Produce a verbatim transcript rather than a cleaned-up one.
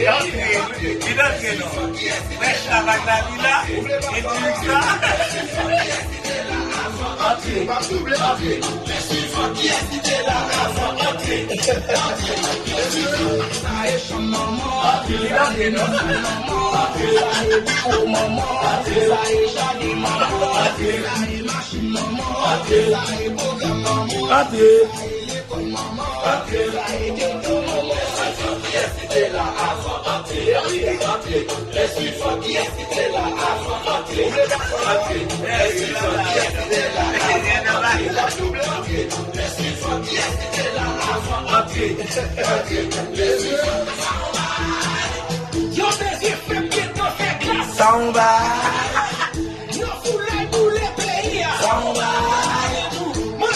Antre, vin antre non. Frèch la, vag la, li la. E di sa. Antre, m ap double antre. Antre, vin antre non. Antre, vin antre non. Antre, antre. Antre. Antre. Antre. Antre. Yo bezwen fè pye tan fè glas. Samba.